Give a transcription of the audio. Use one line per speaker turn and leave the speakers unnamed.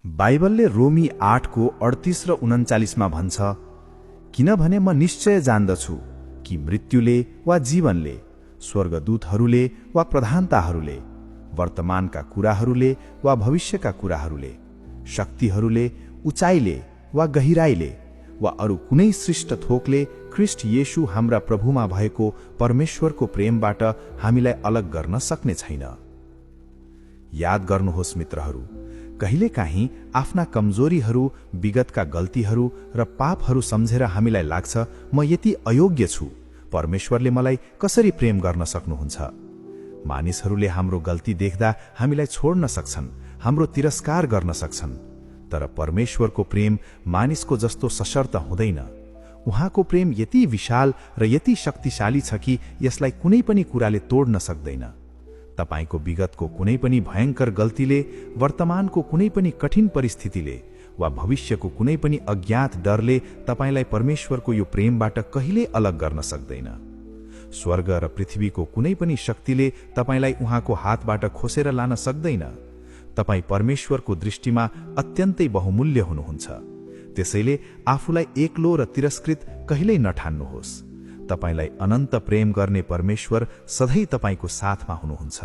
बाइबलले रोमी 8:38 र 39 भन्छ, किनभने म निश्चय जान्दछु कि मृत्युले वा जीवनले, स्वर्गदूतहरूले वा प्रधानताहरूले, वर्तमानका कुराहरूले वा भविष्यका कुराहरूले, शक्तिहरूले, उचाइले वा गहिराईले वा अरू कुनै सृष्ट थोकले ख्रीष्ट येशू हाम्रा प्रभुमा भएको परमेश्वरको प्रेमबाट हामीलाई अलग गर्न सक्ने छैन। याद गर्नुहोस् मित्रहरू, कहिलेकाहीँ आफ्ना कमजोरीहरू, विगतका गल्तीहरू र पापहरू सम्झेर हामीलाई लाग्छ म यति अयोग्य छु, परमेश्वरले मलाई कसरी प्रेम गर्न सक्नुहुन्छ। मानिसहरूले हाम्रो गल्ती देख्दा हामीलाई छोड्न सक्छन्, हाम्रो तिरस्कार गर्न सक्छन्, तर परमेश्वरको प्रेम मानिसको जस्तो सशर्त हुँदैन। उहाँको प्रेम यति विशाल र यति शक्तिशाली छ कि यसलाई कुनै पनि कुराले तोड्न सक्दैन। तपाईको विगतको कुनै पनि भयंकर गल्तीले, वर्तमानको कुनै पनि कठिन परिस्थितिले वा भविष्यको कुनै पनि अज्ञात डरले तपाईलाई परमेश्वरको यो प्रेमबाट कहिले अलग गर्न सक्दैन। स्वर्ग र पृथ्वीको कुनै पनि शक्तिले तपाईलाई उहाँको हातबाट खोसेर लान सक्दैन। तपाई परमेश्वरको दृष्टिमा अत्यन्तै बहुमूल्य हुनुहुन्छ। त्यसैले आफूलाई एक्लो र तिरस्कृत कहिल्यै नठान्नुहोस्। तपाईलाई अनन्त प्रेम गर्ने परमेश्वर सधैँ तपाईको साथमा हुनुहुन्छ।